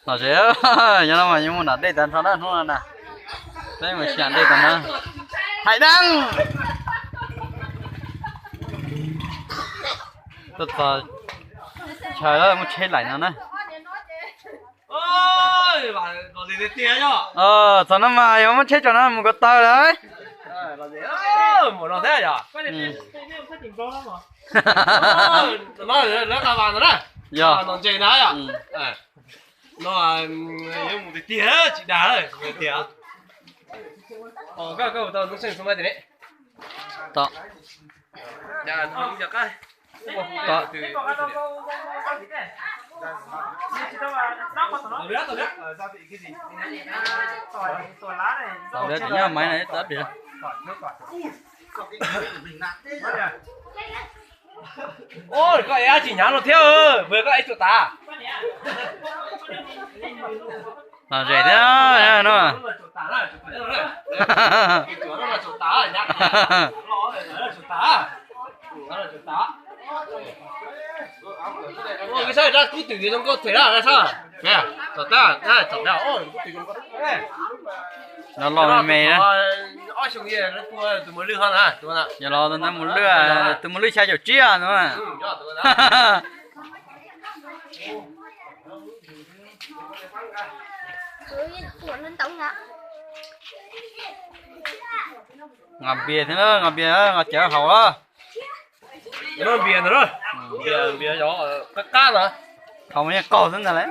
Lom zem, nyob no mas yuav mus nram dej tag nrho na hnub no na. Peb mus sib nram dej tag na. Hais dab. Tuaj txog chaw muaj tsheb laim no na. Txog no mas yuav muab tsheb tso no mus ko taw lawm. Yog. No yuav mus tiag tiag tsis dag tiag. Ua, koj ev dab tsi hnyav no thiab, vwm koj ev tsuas tav. Lom zem thiab no. Los los me me na. Yog los ntawd mus lwj, tus mus lwj xya caum tsib no. Nqa npias thiab, nqa npias, nqa cawv haus. Npias ntawd, npias, npias qab qab ntawd. Haus mas yeej qaug xwb ntag lauj.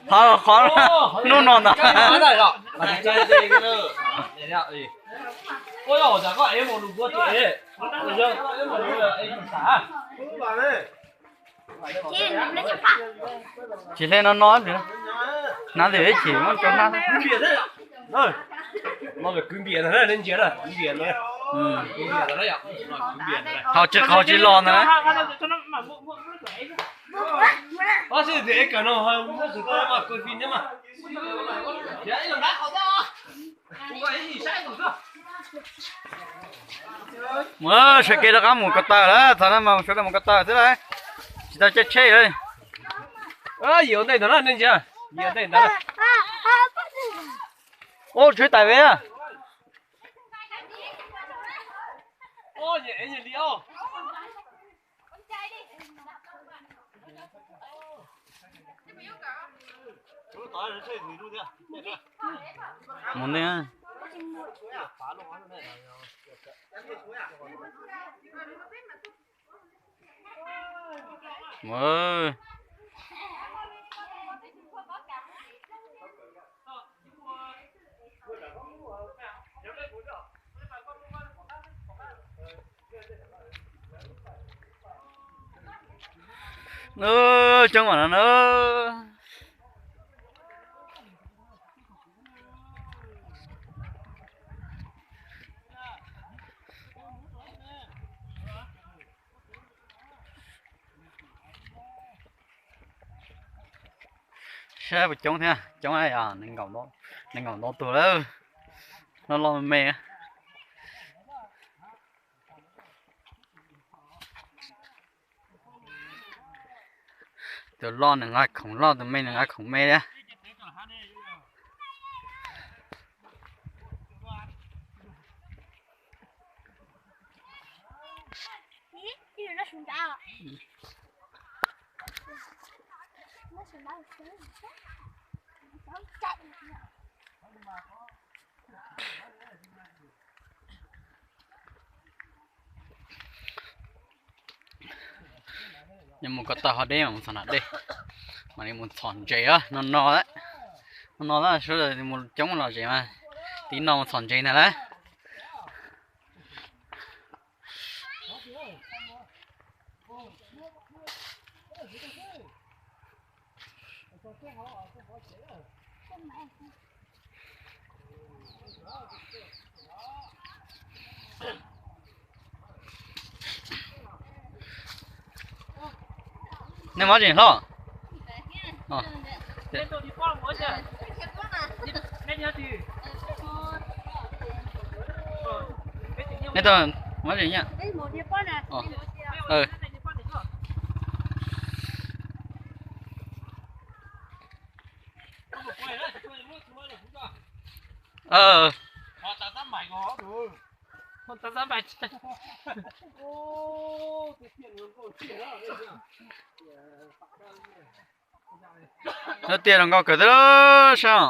Qhov, qhov hnub no ntag. Tsis hle no no, hnav ntawm ib chim muab rau hnav. No kwv npias ntag, nej ntsia na, kwv npias ntag. Haus tsis, haus tsis los ntag na. Mus sawv kev rov qab mus ko taw lawm, txog no mas sawv daws mus ko taw xwb lauj. Tsis tau caij tsheb li. Yim ua ntej ntag na, nej ntsia, yim ua ntej ntag. Ub, tshuav tais ve. Mus ntej. Coob mam no na. Saib puas coob thiab, coob, nees nkaum ntau tus lawm. Loj loj me me. Tus loj nws nqa khoom loj, tus me nws nqa khoom me thiab. Yog mus ko taw ho deb mas mus txog nram dej, mam li mus txhom ntses no no. No no sawv daws coob mus lom zem mas, tiv no mus txhom ntses ntag lauj. Nej muab tseem hlob. Eb tau, muab zim nyaj. Lub tiaj zoo nkauj kawg thiab sab.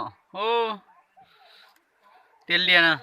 Tiaj liaj na.